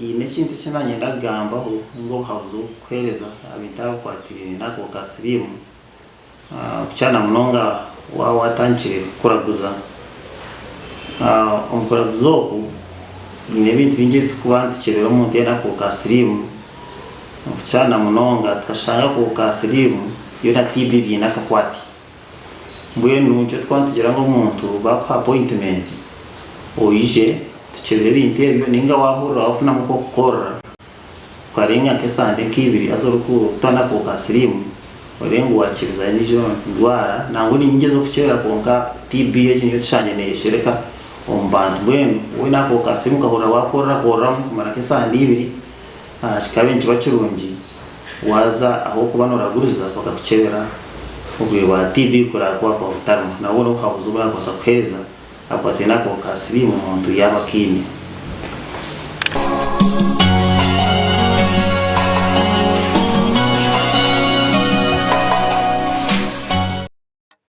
Haine ekintu eki nanyenda kugambaho ninga obuhabuzi obukuhereza aha bintu aha bikwatiraine n'akahuka ka siriimu kukira na munonga waaba watandikire kuraguza. Omu kuraguza oku haine ebintu bingi ebi turikuba nitukyebera omuntu yaaba aine akahuka ka siriimu kukira na munonga tukashanga akahuka ka siriimu yo na TB biine akakwate. Mbwenu nikyo turikuba nitugira ngu omuntu baakuha appointment oije tukyebere ebintu ebyo nainga waahurira waafunamu nk'okukorora okarenga nk'esande nk'ibiri haza orikutwara n'akahuka ka siriimu orebe ngu waakyebeza endiijo ndwara nangwa ni nyingi ez'okukyebera kwonka TB egyo niyo tushangire neeyeshereka omu bantu. Mbwenu waaba oine akahuka ka siriimu okahurira waakorora kororamu kumara nk'esande ibiri kikaba nikiba kirungi Waaza ahu orikuba nooraguriza bakakukyebera obwire bwa TB kureba ku wakuba butarimu. Nabwo n'obuhabuzi obu naakubaasa kuheereza ahakukwatiraine n'akahuka ka siriimu omuntu yaaba akaine.